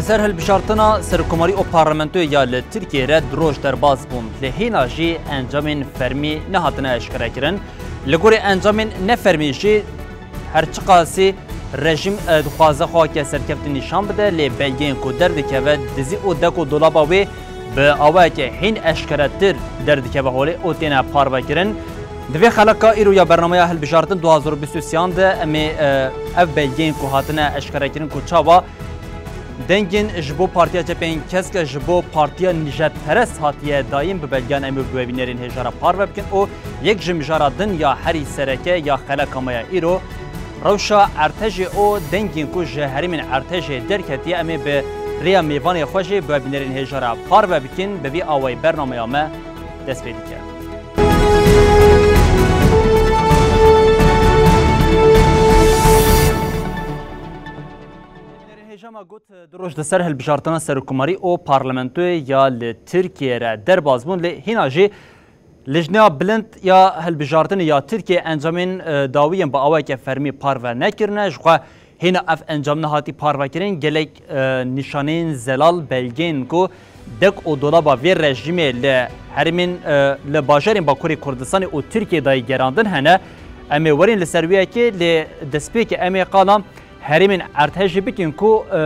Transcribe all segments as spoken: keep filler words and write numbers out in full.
Ser hilbijartina serokkomarî û parlamentoyê ya li Tirkiyê re du roj derbas bûn, lê hîna jî encamên fermî nehatine eşkerekirin. Li gorî encamên nefermî jî her çiqasî rejîm, e, dixwaze xwe weke serkeftin nîşan bide, lê belgeyên ku derdikeve dizî û dek û dolaba wê bi awayeke hîn eşkeretir derdikeve holê û têne parvekirin. Di vê xeleka îro ya bernameya hilbijartin du hazar û bîst û sêyan de em ê, e, ev belgeyên ku hatine eşkerekirin ku çawa dengên ji bo Partiya Çepên Kesk ji bo partiya nijadperest hatiye dayîn bi belgeyan em ê bi we bînerên hêja re parve bikin û yek ji mijara din ya herî sereke ya xeleka me ya îro, rewşa Ertejê û dengên ku ji herêmên Ertejê derketiye em ê bi rêya mêvanê xwe jî bi we bînerên hêja re parve bikin. Bi vî awayî bernameya me dest pê dike. Hêja me got, du roj di ser hilbijartina serokkomarî û parlamentoyê ya li Tirkiyê re derbas bûn, lê hîna jî Lijneya Bilind ya Hilbijartinê ya Tirkiyê encamên, e, dawiyên bi awayeke fermî parve nekirine. Ji xwe hêna ev encam nehatî parvekirin, gelek, e, nîşaneyên zelal, belgeyên ku dek û dolaba vê rejîmê li herêmên, e, li bajarên Bakurê Kurdistanê û Tirkiyê dayî gerandin hene. Em ê werin li ser wê yekê, lê destpêkê em ê qala herêmên Ertejê bikin ku, e,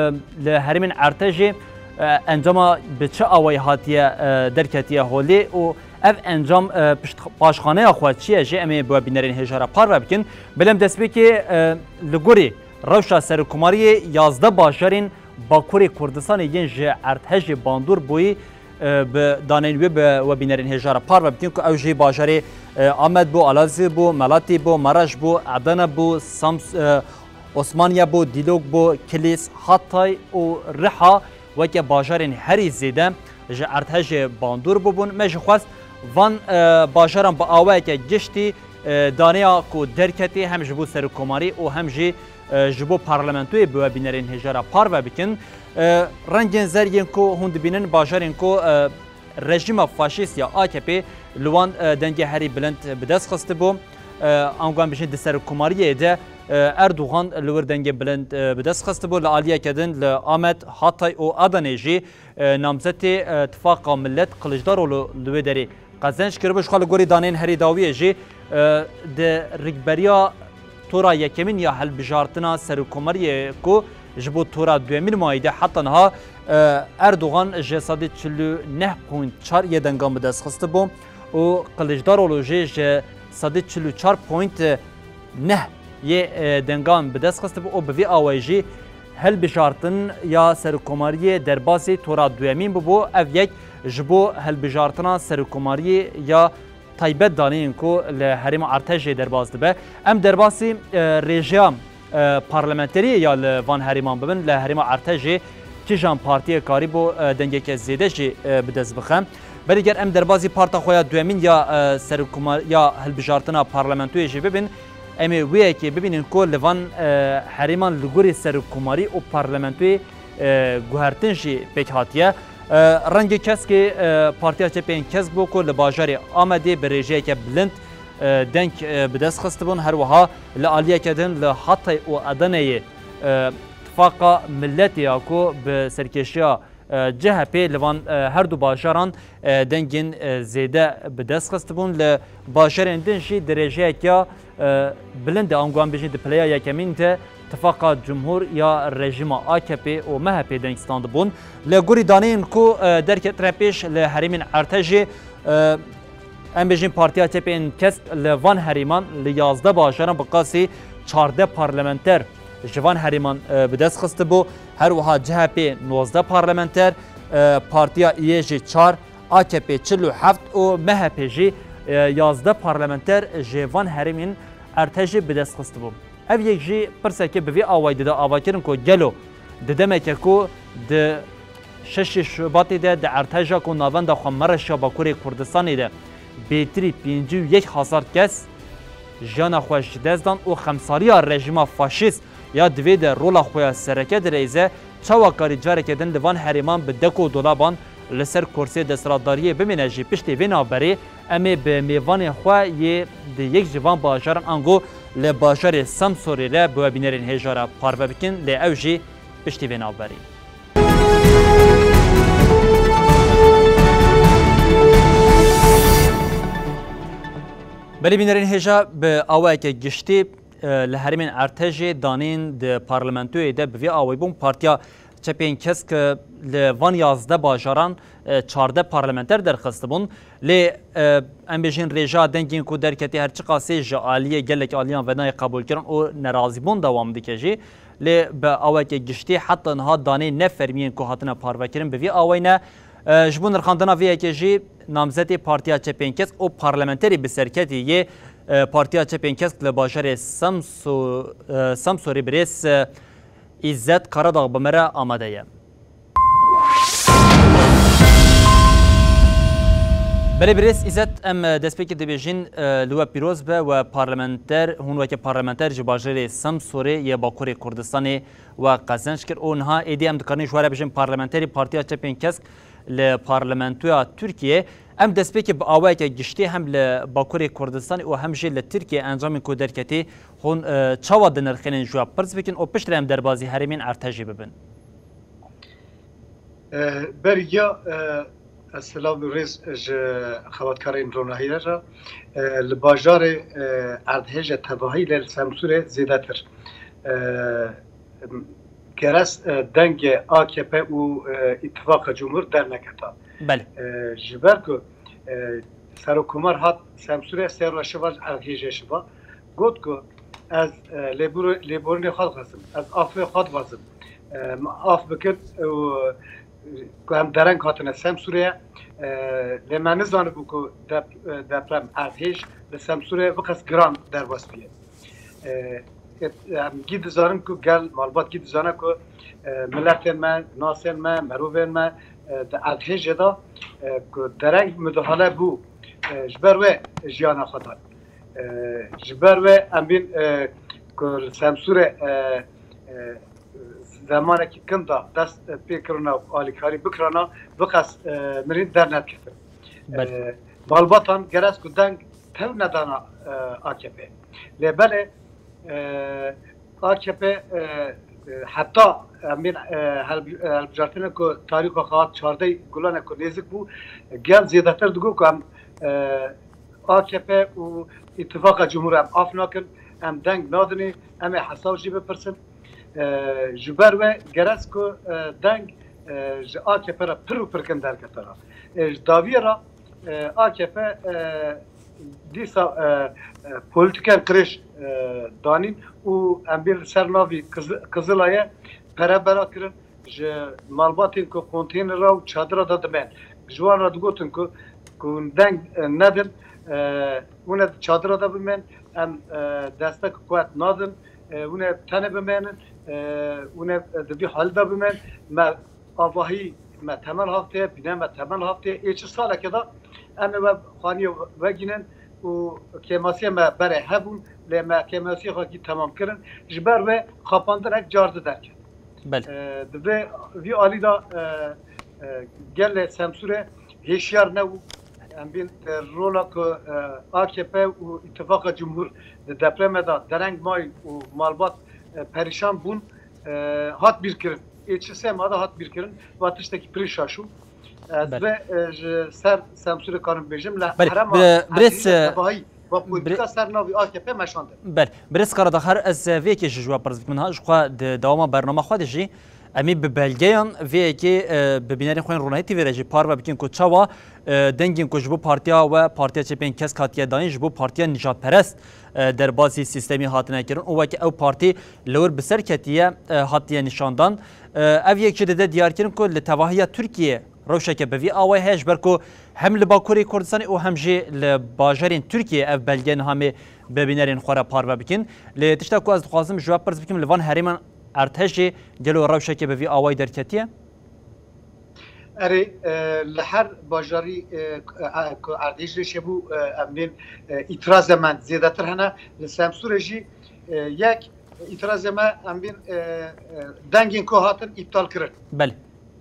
li herêmên Ertejê, e, encama bi çi awayî hatiye, e, derketiye holê û ev encam, e, pişt-, paşxaneya xwe çi ye jî em ê bi we bînerên hêja re parve bikin. Belê em destpêkê, e, li gorî rewşa serokkomariyê yazdeh bajarên Bakurê Kurdistanê yên ji Ertejê bandor bûyî, e, bi daneyên wê bi we bînerên hêja re parve bikin ku ew jî bajarê, e, Amed bû, Alazî bû, Melatî bû, Maraş bû, Edene bû, Sams-, e, Osmaniye bû, Dîlok bû, Kilîs, Hatay û Riha weke bajarên herî zêde ji Ertejê bandor bûbûn. Me jî xwest van, e, bajaran bi awayeke giştî, e, daneya ku derketî hem ji bo serokkomarî û hem jî, e, ji bo parlamentoyê bi we bînerên hêja re parve bikin. E, rengên zer yên ku hûn dibînin bajarên ku, e, rejîma faşîst ya A K P li wan, e, dengê herî bilind bi dest xistibû. E, ango em bijîn di serokkomariyê de, e, Erdogan li wir dengê bilind, e, bi dest xistibû. Li aliyeke din li Amed, Hatay û Adanê jî, e, namzetê, e, Tifaqa Millet Kiliçdaroglu li wê derê qezenc kiribû. Ji xwe li gorî daneyên herî dawiyê jî, e, di rikberiya tora yekemîn ya hilbijartina serokkomariyê ku ji bo tora duyemîn mayî de heta niha, e, Erdogan ji sedî çil û neh point çar yê dengan bi dest xistibû û Kiliçdaroglu jî ji sedî çil û çar point neh yê, e, dengan bi dest xistibû û bi vî awayî jî hilbijartin ya serokkomariyê derbasî tora duyemîn bûbû. Ev yek ji bo hilbijartina serokkomariyê ya taybet daneyên ku li herêma Ertejê derbas dibe. Em derbasî, e, rêjeya, e, parlamenteriyê ya li van herêman bibin. Li herêma Ertejê kîjan partiyê karîbû, e, dengeke zêde jî, e, bi dest bixe? Belê ger em derbasî parta xwe ya duyemîn ya, e, serokkomar-, ya hilbijartina parlamentoyê jî bibin, em ê wê yekê bibînin ku li van, e, herêman li gorî serokkomarî û parlamentoyê, e, guhertin jî pêk hatiye. E, rengê keskê, e, Partiya Çepên Kesk bû ku li bajarê Amedê bi rêjeyeke bilind, e, deng, e, bi dest xistibûn. Her wiha li aliyeke din li Hatay û Edeneyê, e, Tifaqa Milletê ya ku bi serkêşiya, e, C H P li van, e, her du bajaran, e, dengên, e, zêde bi dest xistibûn. Li bajarên din jî di rêjeyeke, e, bilind de, ango em bijîn di pileya yekemîn de Tifaqa Cumhur ya rejîma A K P û M H P deng standibûn. Li gorî daneyên ku, e, derketine pêş li herêmên Ertejê, e, em bijîn Partiya Çepên Kesk li van herêman li yazdeh bajaran bi qasî çardeh parlamenter ji van herêman, e, bi dest xistibû. Her wiha C H P nozdeh parlamenter, e, Partiya Î Y jî çar, A K P çil û heft û M H P jî, e, yazdeh parlamenter ji van herêmên Ertejê bi dest xistibû. Ev yek jî pirsekê bi vî awayî dide avakirin ku gelo di demeke ku di şeşê Şubatê de di Erteja ku navenda xwe Mereş ya Bakurê Kurdistanê de bêtirî pêncî û yek hezar kes jiyana xwe ji dest dan û xemsariya rejîma faşîst ya divê de rola xwe ya sereke direyze, çawa karî careke din li van herêman bi dek û dolaban li ser kursê desthilatdariyê bimîne jî piştî vê navberê em ê bi mêvanê xwe yê di yek ji van bajaran ango li bajarê Semsorê re bi webînerên hêja re parve bikin, lê ew jî piştî vê navberê. Belê bînerên hêja, bi awayeke giştî, e, li herêmên Erdhejê danên di parlamentoyê de bi vî awayî bûn. Partiya Çepên Kesk, e, li van yazdeh bajaran, e, çardeh parlamenter derxistibûn. Lê, e, em bêjin rêja dengên ku derketî her çiqasê ji aliyê gelek aliyan ve nayê qebûlkirin û nerazîbûn dewam dike jî. Lê bi aweke giştî heta niha danê ne fermiyên ku hatine parvekirin bi vî awayî ne. E, ji bo nirxandina vê yekê jî namzetê Partiya Çepên Kesk û parlamenterê bi serketî yê, e, Partiya Çepên Kesk li bajarê Samso-, e, Samsorê birêz, e, Îzzet Karadağ bi me re amade ye. Belê birêz Îzzet, em, e, destpêkê dibêjin, e, li we pîroz be, we parlamenter, hûn weke parlamenter ji bajarê Samsorê yê Bakurê Kurdistanê we qezenc kir û niha êdî em dikarin ji we re bêjin parlamenterê Partiya Çepên Kesk li Parlamentoya Tirkiyê. Em destpêkê bi awayeke giştî hem li Bakurê Kurdistanê û hem jî li Tirkiyê encamên ku derketî hûn, e, çawa dinirxînin ji we pirs bikin û piştre em derbazî herêmên Erdhejê bibin. E, Beriya, e, ez silav û rêz ji xebatkarên ronahiyê re, e, li bajarê, e, Erdhêje tevahî lê li Semsûrê zêdetir. E, Geres, e, dengê A K P û, e, Îtifaqa Cumhur derneketa. Belê. E, ji ber ku, e, Serokkomar hat Semsûrê sê roj şiva ji Erdhêjê şiva, got ku ez, e, lêbûr-, lêborînê xwe dixwazim, ez afê xwe dixwazim. E, min af bikin û ku em dereng hatine Semsûrê, e, lê me nizanibû ku dep-, e, deprem Erdhêj li Semsûrê biqas giran derbas bûye. E, em gî dizanin ku gel malbat gî dizane ku, e, miletên me, nasên me, merovên me, e, di Erdhêjê de, e, ku dereng midihale bû, e, ji ber wê jiyana xwe dan. E, ji ber wê em bîn, e, ku li Semsûrê, e, e, zemanekî kin da dest pê kirina û alîkarî bikirana, biqas, e, mirîn dernediketin. Belê. E, malbatan geres ku deng tev nedana, e, A K P. Lê belê, e, A K P, e, e, heta em bên, e, helb-, e, helbijartinê ku tarîxa xwe hat çardeh Gulane ku nêzik bû, gel zêdetir digot ku em, e, A K P û Îtifaqa Cumhur em af nakin, em deng nadinê, em ê hesab jî bipirsin. E, ji ber we geres ku, e, deng, e, ji A K P re pir û pirkin derketara. E, ji dawiyê re, e, A K P, e, dîsa, e, e, polîtîkên qirêj, e, danîn û em bê li ser navî Kizi-, Kizilayê pere bera kirin ji malbatên ku konteynera û çadira de dimen. Ji wan re digotin ku, ku hûn deng, e, nedin, e, hûn ê di çadira de bimen, em, e, destek quwet nadin, e, hûn ê tenê bimenin, e, hûn ê di vî halî de bimen. Me avahî me temel haftê, bîne me temel haftê, ê çi saleke de em ê we xaniyê vegînin û kêmasiyê me berê hebûn, lê me kêmasiyê xwe gî temam kirin. Ji ber wê xapandinek car di derket. Belê. E, di vê, vî alî de, e, e, gelê Semsûrê hêşiyar nebû. Em bîn, e, rola ku, e, A K P û Îtifaqa Cumhur di depremê de dereng mayî û malbat, e, perîşan bûn, e, hat bîrkirin. Ê çi sema de hat bîrkirin, va tiştekî pirî şaş û ez Belê. vê, e, ji ser Semsûrê karim bêjim, li Belê, herema bi-, birêz, Erdhêjê e, tevahî va polîtîka birê-, ser navî A K P meşandin. Belê, birêz Karadağ, her ez, e, vê yekê ji, ji we pirs bikim. Ha, ji xwe di dewama bernama xwe de jî em ê bi belgeyan vê yekê, e, bi bînerên xwe yên Ronahî T V re jî parve bikin ku çawa, e, dengên ku ji bo partiya we, Partiya Çepên Kesk hatiye dayîn, ji bo partiya nijadperest, e, derbasî sîstemî hatine kirin û weke ew partî li wir bi ser ketiye, e, hatiye nîşandan. E, ev yek jî dide diyarkirin ku li tevahiya Tirkiyê rewşeke bi vî awayî heye, ji ber ku hem li Bakurê Kurdistanê û hem jî li bajarên Tirkiyê ev belge niha em ê bi bînerên xwe re parve bikin. Lê tişta ku ez dixwazim ji we pirs bikim, li van herêman Erdhejê gelo rewşeke bi vî awayî derketiye? Erê, e, li her bajarî, e, e, ku Erdhêj lê çêbû, e, em bên, e, îtirazê me zêdetir hene. Li Semsûrê jî, e, yek îtirazê me em bên, e, e, dengên ku hatin îptal kirin. Belê.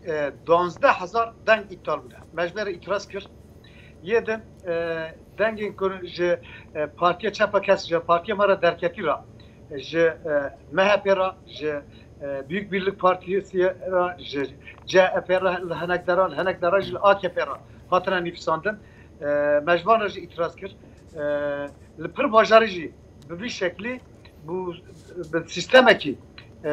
E, duwazdeh hezar deng îptal bûne. Me ji vê re îtiraz kir. Yê din, e, dengên ku ji, e, Partiya Çepa Kesk, ji partiya me re derketî re, ji, e, M H P re, ji, e, Büyük Birlik Partisi re, ji C H P re, li hinek deran, li hinek deran jî li A K P re hatine nivîsandin. E, me ji van re jî îtiraz kir. E, li pir bajarî jî bi vî şeklî, bi, bi sîstemekî, e,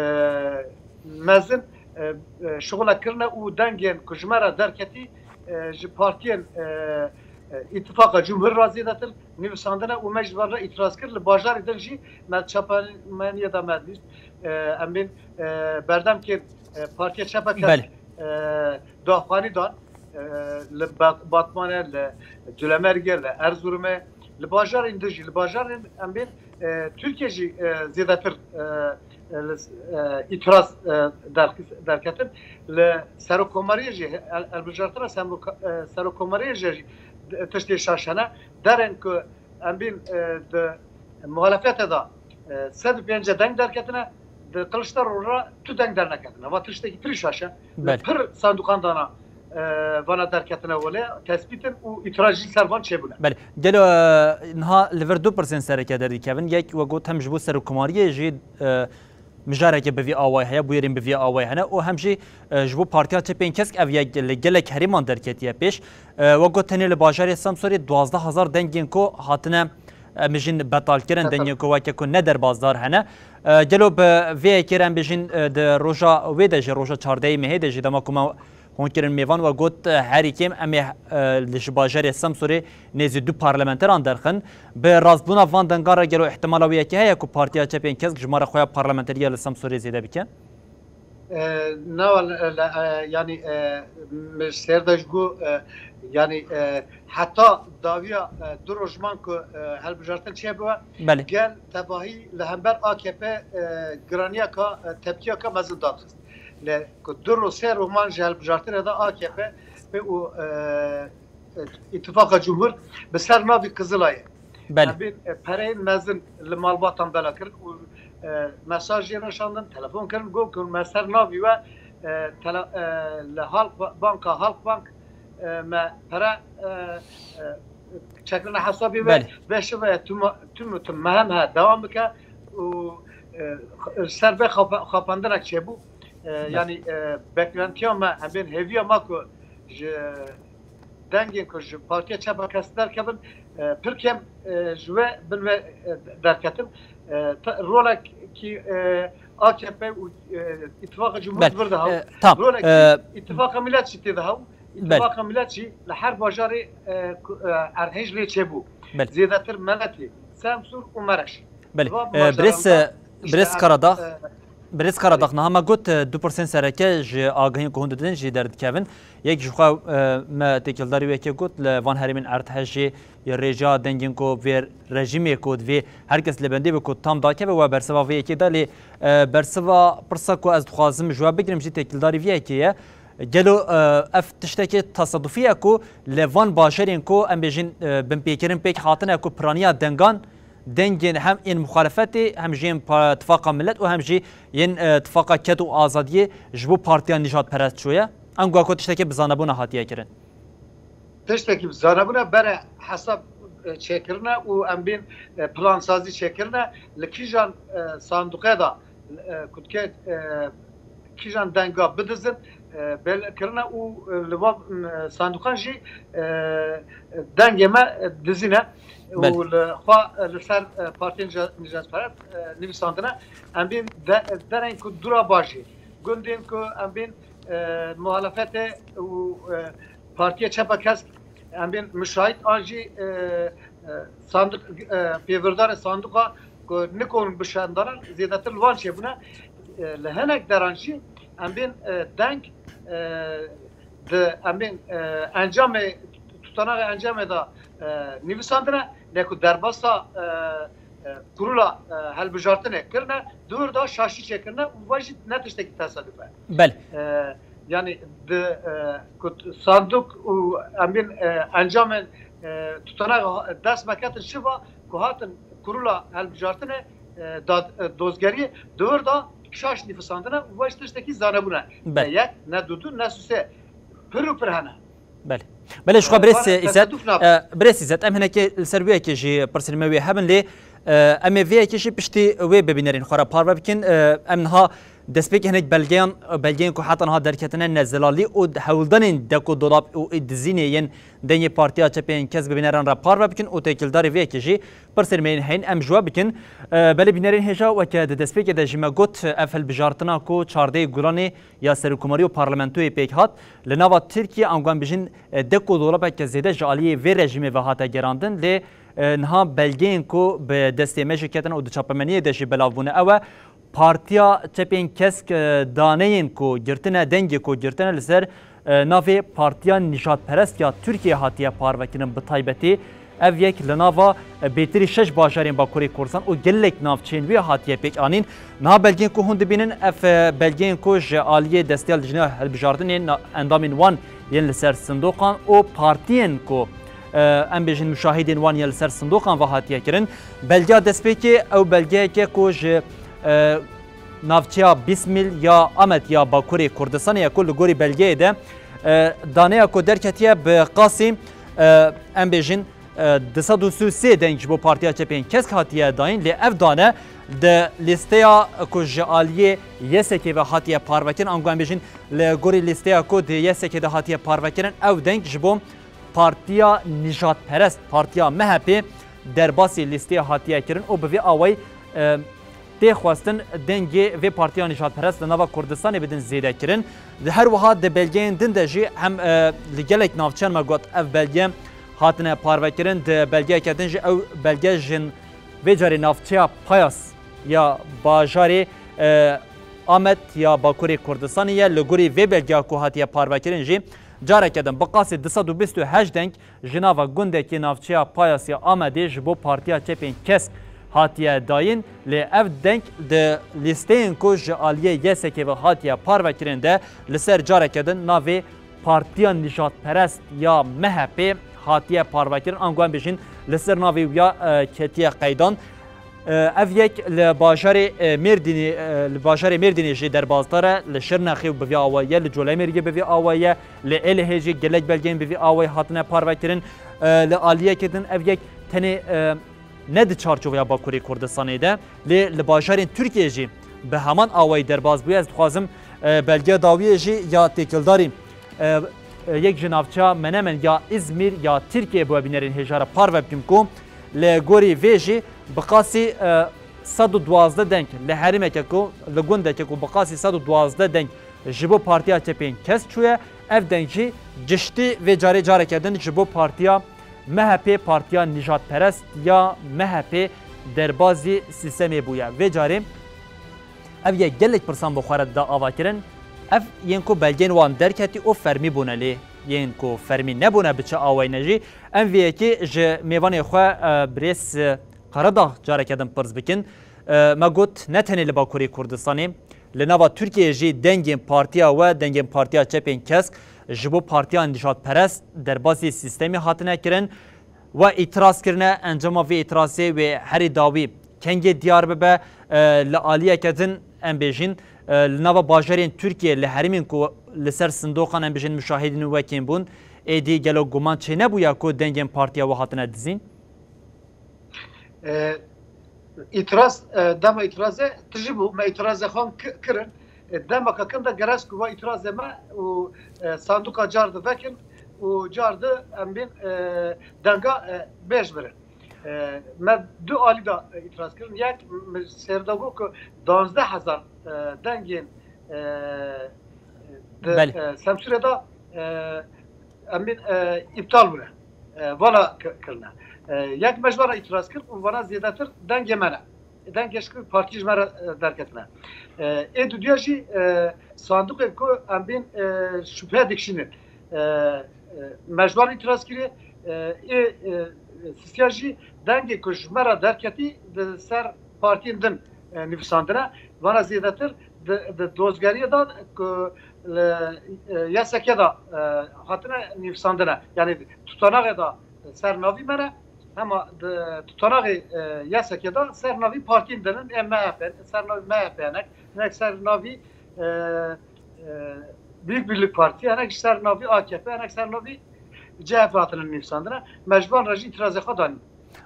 mezin, e, e, şixulek kirine û dengên ku ji me re derketî, e, ji partiyên, e, e, Îtifaqa Cumhur re zêdetir nivîsandine û me ji van re îtiraz kir. Li bajarê din jî me çapemeniyê de me dîst, e, em bên, e, berdem kir, e, Partiya Çepa Kesk, Belê. e, daxuyanî dan, e, li Bat-, Batmanê, li Culemêrgê, li Erzurumê, li bajarên din jî, li bajarên em bên, e, Tirkiye jî, e, zêdetir, e, e, li, e, îtiraz, e, derkis-, derketin. Li serokkomariyê jî, hel-, hilbijartina serokko-, e, serokkomariyê jî tiştê şaş hene. Derên ku em bên, e, di muhalefete de, e, sed û pêncî deng derketine, di Kiliçdaroglu re tu deng derneketine. Va tiştekî pirî şaş e. Li Belê. pir sanduqan dana, e, vana derketine wele, tespîtin û îtiraz jî ser van çêbûne. Belê. Gelo, e, niha li vir du pirsên sereke derdikevin. Yek, we got, hem ji bo serokkomariyê jî, e, mijareke bi vî awayî heye, bûyerên bi vî awayî hene û hem jî, e, ji bo Partiya Çepên Kesk ev yek li gelek herêman derketiye pêş. E, we got, tenê li bajarê Semsûrê duwazdeh hezar dengên ku hatine, em bijîn betalkirin, Betal. dengên ku weke ku ne derbasdar hene. E, gelo bi vê yekê re em bijîn, e, di roja wê de jî, roja çardehê mehê de jî dema ku me hûn kirin mêvan, we got, e, herî kêm em ê, e, li ji bajarê Semsûrê nêzî du parlamenteran derxin. Bi rastbûna van dengan re gelo îhtimala wê yekê heye ku Partiya Çepên Kesk ji ma re xwe ya parlamenteriya li Semsûrê zêde bike? E, na, le, le, e, yanî, e, min sêr de ji got, e, yanî, e, heta dawiya, e, du roj man ku, e, hilbijartin çêbû, Belê. gel tevahî li hember A K P, e, giraniyeka, e, tepkiyeka mezin daxist. Lê ku du roj sê roj man ji hilbijartinê de A K P û, e, e, Îtifaqa Cumhur bi ser navî Qizilayê. Belê. Em bên, e, pereyên mezin li malbatan bela kirin û, e, mesaj jê re şandin, telefon kirin, got ku me ser navî we, e, tele-, e, li Halk Ba-, Banka Halkbank, e, me pere, e, e, çekirine hesabê we, Belê. beşive tüm, tüm, tüm mehem he dewam bike û, e, ser vê xapa-, xapandinek çêbû. E, Belê. yanî, e, beklentiya me, em bên hêviya me ku ji dengên ku ji Partiya Çepa Kesk derkevin, e, pir kêm, e, ji we bin ve, e, derketin. E, ta-, rolekî, e, A K P û, e, Îtifaqa Cumhur Belê. vir de hew. E, tam. Rolekî E, Îtifaqa Millet jî tê de hew. Belê. Îtifaqa Millet jî li her bajarê, e, ku, e, erdhêj lê çêbû. Belê. Zêdetir Meletê, Semsûr û Mereş. Belê. Li van E, bajaran Birêz, de e, işte Birêz em, Karadağ. e, Birêz Karadağ, niha me got, e, du pirsên sereke ji agahiyên ku hûn didin jî derdikevin. Yek ji xwe, e, me têkildarî wê yekê got, li van herêmên erdhejê ya rêja dengên ku vê rejîmê ku divê her kes li bendê be ku tam dakeve, we bersiva vê yekê da, lê, e, bersiva pirsa ku ez dixwazim ji we bigirim jî têkildarî vê yekê ye. Gelo, e, ev tiştekê tesadufî ye ku li van bajarên ku em bêjin, e, binpêkirin pêk hatine ku piraniya dengan, dengên hem yên muxalefetê, hem jî yên pa-, Tifaqa Millet û hem jî yên, e, Tifaqa Ked û Azadiyê ji bo partiya nîjadperest çûye. Ango ku tiştekê bi zanebûna hatiye kirin. Tiştekî bi zanebûna bere hesab, e, çêkirine û em bên, e, plansazî çêkirine. Li kîjan, e, sanduqê de, e, ku dike, e, kîjan denga bidizin, e, bel kirine û, e, li va, e, sanduqan jî, e, dengê me, e, dizîne û Belê. li xwe, e, li ser, e, partiyên nîja-, nîjadperest, e, nivîsandine. Em bên de-, derên ku dûra bajê, gundên ku em bên, e, muhalefetê û, e, Partiya Çepa Kesk, em bên muşahîd an jî, e, e, sandiq, e, pêvirdarê sandiqa ku nikorin bişandanan zêdetir li wan çêbûne. E, li hinek deran jî em bên, e, deng, e, di, em bên, e, encamê, tutanaxê encamê de, e, nivîsandine, lê ku derbasa, e, e, kurula, e, hilbijartinê kirine, di wir de şaşî çêkirine û va jî ne tiştekî tesaduf e. Belê. E, yanî di, e, ku t-, sanduk û em bên, e, encamên, e, tutanaxê dest me ketin şiva ku hatin kurula hilbijartinê, e, dad-, e, dozgeriyê, di wir de şaş nivîsandine û va jî tiştekî zanebûne. Belê. Ne yek, ne dudu, ne suse. Pir û pir hene. Belê. Belê, ji xwe Birêz Îzet, e, Birêz Îzet, em hinekê li ser wê yekê jî pirsên me wê hebin, lê, e, em ê vê yekê jî piştî wê bi bînerên xwe re parve bikin. E, em niha Destpêkê hinek belgeyan, belgeyên ku heta niha derketine ne zilalî û hewldanên dek û dolab û dizînê yên dengê Partiya Çepên Kesk bi bîneran re parve bikin û têkildarî vê yekê jî pirsên me yên heyîn em ji we bikin. E, belê bînerên hêja, weke di destpêkê de jî me got, ev hilbijartina ku çardehê Gulanê ya serokkomarî û parlamentoyê pêk hat, li nava Tirkiye, ango em bijîn, e, dek û dolabeke zêde ji aliyê vê rejîmê ve hate gerandin, lê, e, niha belgeyên ku bi destê me jî ketine û di çapemeniyê de jî belav bûne ew e, Partiya Çepên Kesk, e, daneyên ku girtine, dengê ku girtine li ser, e, navê Partiya Nîjadperest ya Tirkiyeyê hatiye parvekirin, bi taybetî ev yek li nava, e, bêtirî şeş bajarên Bakurê Kurdistan û gelek navçeyên wê hatiye pêk anîn. Niha belgeyên ku hûn dibînin, ev, e, belgeyên ku ji aliyê Desteya Lijneya Hilbijartinê na-, endamên wan yên li ser sindoqan û partiyên ku, e, em bêjin muşahidên wan yên li ser sindoqan ve hatiye kirin. Belgeya destpêkê ew belgeyeke ku ji, e, navçeya Bîsmîl ya Amed ya Bakurê Kurdistanê ye ku li gorî belgeyê de, e, daneya ku derketiye bi qasî, e, em bêjin, e, du sed û sî û sê deng ji bo Partiya Çepên Kesk hatiye dayîn, lê ev dane di lîsteya ku ji aliyê Y S K ve hatiye parvekirin, ango em bêjin li gorî lîsteya ku di Y S K de hatiye parvekirin, ew deng ji bo Partiya Nîjadperest, Partiya M H P derbasî lîsteyê hatiye kirin û bi vê awayî, e, tê xwestin dengê vê partiya nîjadperest li nava Kurdistanê bidin zêdekirin. Di her wiha di belgeyên din de jî hem, e, li gelek navçeyan me got ev belge hatine parvekirin. Di belgeyeke din jî ew belge jin vê carê navçeya Payas ya bajarê, e, Amed ya Bakurê Kurdistanê ye. Li gorî vê belgeya ku hatiye parvekirin jî careke din bi qasî du sed û bîst û heşt deng ji nava gundekî navçeya Payasê Amedê ji bo Partiya Çepên Kesk hatiye dayîn, lê ev deng di lîsteyên ku ji aliyê Y S K ve hatiye parvekirin de li ser careke din navê Partiya Nîjadperest ya M H P hatiye parvekirin, ango em bêjin li ser navê wî ya, e, ketiye qeydan. E, ev yek li bajarê, e, Mêrdînê, e, li bajarê Mêrdînê jî derbasdar e, li Şirnexê bi vî awayî ye, li Colemêrgê bi vî awayî ye, li Êlihê jî gelek belgeyên bi vî awayî hatine parvekirin. E, li aliyekê din ev yek tenê, e, ne di çarçoveya Bakurê Kurdistanê de, lê li bajarên Tirkiyê jî bi heman awayî derbas bûye. Ez dixwazim, e, belgeya dawiyê jî ya têkildarî, e, e, yek ji navçeya Menemen ya Îzmîr ya Tirkiyê bi we bînerên hêja re parve bikim ku li gorî vê jî bi qasî, e, sed û duwazdeh deng li herêmeke ku, li gundeke ku bi qasî sed û duwazdeh deng ji bo Partiya Çepên Kesk çûye, ev deng jî giştî vê carê careke din ji bo Partiya M H P, Partiya Nîjadperest ya M H P derbazî sîstemê bûye. Vê carê ev yek gelek pirsan bi xwe re dida avakirin. Ev yên ku belgeyên wan derketî û fermî bûne, lê yên ku fermî nebûne bi çi awayî ne jî, em vê yekê ji mêvanê xwe, e, birêz, e, Karadağ careke din pirs bikin. E, me got, ne tenê li Bakurê Kurdistanê, li nava Tirkiyeyê jî dengên partiya we, dengên Partiya Çepên Kesk ji bo partiya nîjadperest derbasî sîstemê hatine kirin. We îtiraz kirine, encama vê îtirazê wê herî dawî kengê diyar bibe, e, li aliyeke din em bêjin, e, li nava bajarên Tirkiyê, li herêmên ku li ser sindoqan em bêjin muşahidîn û wekên bûn, êdî gelo guman çênebûya ku dengên partiya we hatine dizîn? E, îtiraz, e, dema îtirazê tijî bû, me îtirazê xwe ki-, kirin. E, dema kakin de gerez ku va îtirazê me û, e, sanduqa car de vekin û car de em bên, e, denga, e, bêj birin. E, me du alî de, e, îtiraz kirin. Yek, me sêrda got ku duwazdeh hezar, e, dengên, e, di, Belê. e, Semsûrê de, e, em bên, e, îptal bûne. E, vana ki-, kirine. E, yek me ji vana îtiraz kir û vana zêdetir dengê me ne. Dengê ji partî ji me re, e, derketine. E, ê dudiya jî, e, sanduqê ku em bên, e, şubhe dikişînin. E, e, me ji wan îtiraz kiriye. E, ê, e, sisiya jî dengê ku ji me re derketî di ser partiyên din, e, nivîsandine. Vana zêdetir di, di dozgeriyê de ku li, e, Y S K de, e, hatine nivîsandine. Yanî tutanaxê de ser navî me ne, hema di tutanaxê, e, Y S K de ser navî partiyên din in, ê M H P, ser navî M H P hinek, hinek ser navî, e, e, Büyük Birlik Partî, hinek ji ser navî A K P, hinek ser navî C H P hatine nivîsandine. Me ji van re jî îtirazê xwe danî.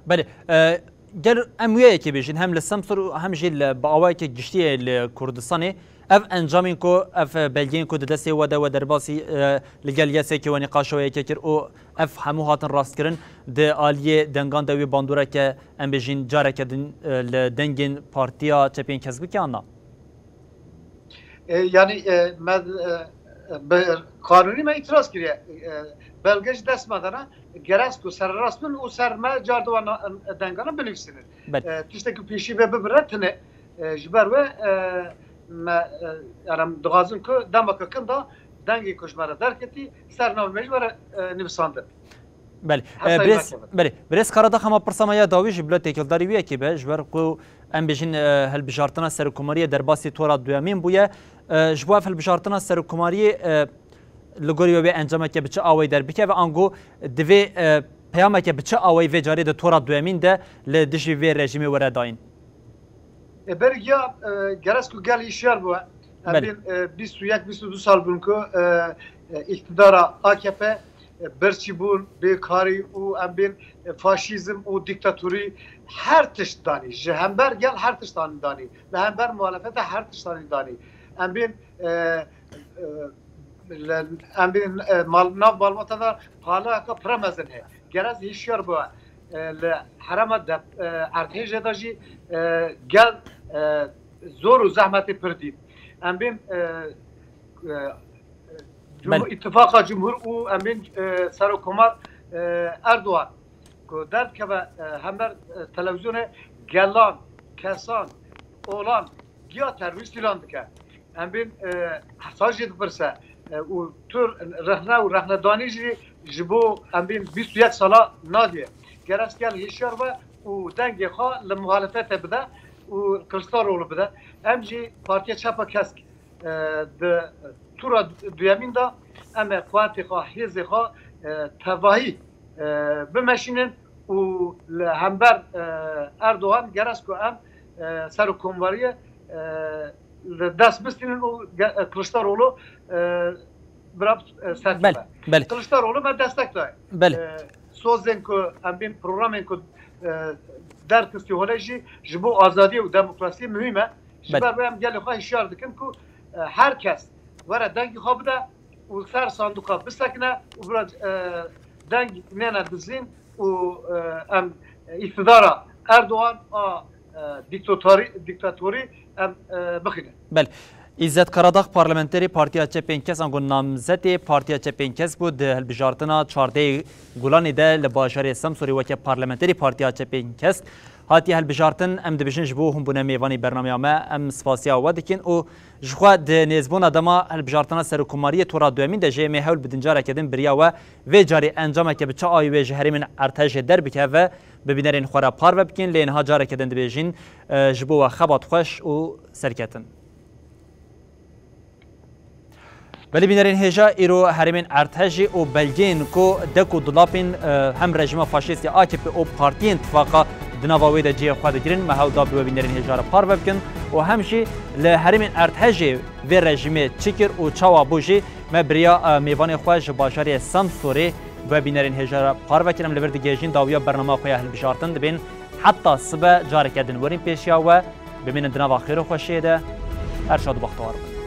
Belê, e, Gel em wê yekê bêjin, hem li Semsûr û hem jî li, bi awayeke giştî yê li Kurdistanê, ev encamên ku, ev belgeyên ku di destê we de we derbasî, e, li gel YSKê we nîqaşa we yekê kir û ev hemû hatin rastkirin, di aliyê dengan de wê bandoreke, em bêjin, careke din, e, li dengên Partiya Çepên Kesk bike an na? E, yanî, e, me, e, bi qanûnî me îtiraz kiriye. E, belge ji dest me de ne. Gerek ku serrast bin û ser me car di wan dengana binivîsînin. Belê. E, tiştekî pêşî ve bibire tine. E, ji ber wê, e, me, e, yani em dixwazin ku demeke kin de dengê ku ji me re derketî ser navê me jî were, e, nivîsandin. Belê. Hesayî E, birêz, vekeve. Belê. Birêz Karadağ, hema pirsa me ya dawî jî bila têkildarî wî yekê be, ji ber ku em bêjin, e, hilbijartina serokkomariyê derbasî tora duyemîn bûye. E, ji bo ev hilbijartina serokkomariyê, e, li gorî we wê encameke bi çi awayî derbikeve, ango divê, e, peyameke bi çi awayî vê carê di tora duyemîn de li dijî vê rejîmê were dayîn? E, berî ya, e, gerek ku gel hişyar bû. Em Belê. Bên, e, bîst û yek, bîst û du sal bûn ku, e, e, îktidara A K P, e, birçî bûn, bêkarî û em bên, e, faşîzm û dîktatorî her tişt danî. Ji hember gel her tişt danî. Li hember muhalefete her tişt danî danî. Em bên, e, e, li, em bên, e, mal, nav malbata de paliyeke pir mezin heye. Gerek hişyar bû. E, li herêma de, e, erdhêjê de jî, e, gel, e, zor û zehmetê pir dît. Em bên, e, e, Cumhur-, Belê. Îtifaqa Cumhur û em bên, e, Serokkomar, e, Erdogan ku derdikeve, e, hember, e, televîzyonê gelan, kesan, olan giya terorîst îlan dike. Em bên, e, hesab jê dipirse, e, û tu rexne û rexnedanî jî ji bo em bên bîst û yek sala nadiye. Gerek gel hişyar be û dengê xwe li muhalefete bide û Kiliçdaroglu bide. Em jî Partiya Çepa Kesk, e, di tura duyemîn de em ê quwetê xwe, hêzê xwe, e, tevahî, e, bimeşînin û li hember, e, Erdogan gerek ku em, e, serokkomariyê, e, li dest bistînin û ge-, e, Kiliçdaroglu, e, bira, e, ser Belê, bibe. Belê. Kiliçdaroglu me destek daye. Belê. E, sozên ku em bên programên ku, e, derxistî holê jî ji bo azadiyê û demokrasiyê muhîm e. Ji Belê. Ber vê em gelê xwe hişyar dikin ku, e, her kes were dengê xwe bide û ser sanduqa bisekine û bira, e, deng nêne dizîn û, e, em îktidara Erdogan a, e, dîktatorî, dîktatorî em, e, bixînin. Belê. Îzzet Karadağ parlamenterê Partiya Çepên Kesk ango namzetê Partiya Çepên Kesk bû di hilbijartina çardehê Gulanê de li bajarê Semsûrê weke parlamenterê Partiya Çepên Kesk hatiye hilbijartin. Em dibêjin ji bo hûn bûne mêvanê bernameya me, em spasiya we dikin û ji xwe di nêzbûna dema hilbijartina serokkomariyê tora duyemîn de jî em ê hewl bidin careke din biriya we vê carê encameke bi çi awî wê ji herêmên erdhejê derbikeve bi bînerên xwe re parve bikin, lê niha careke din dibêjin, e, ji bo we xebat xweş û serketin. Belê bînerên hêja, îro herêmên erdhejê û belgeyên ku dek û dulapên, e, hem rejîma faşîst ya A K P û partiyên tifaqa di nava wê de cihê xwe digirin, me hewl da bi we bînerên hêja re parve bikin û hem jî li herêmên erdhejê vê rejîmê çi kir û çawa bû jî me biriya, e, mêvanê xwe ji bajarê Semsûrê bi we bînerên hêja re parve kir. Em li vir digihêjin dawiya bernama xwe ya hilbijartin dibên heta sibe careke din werin pêşiya we. Bimînin di nava xêr û xweşiyê de. Her şad û bextewar bin.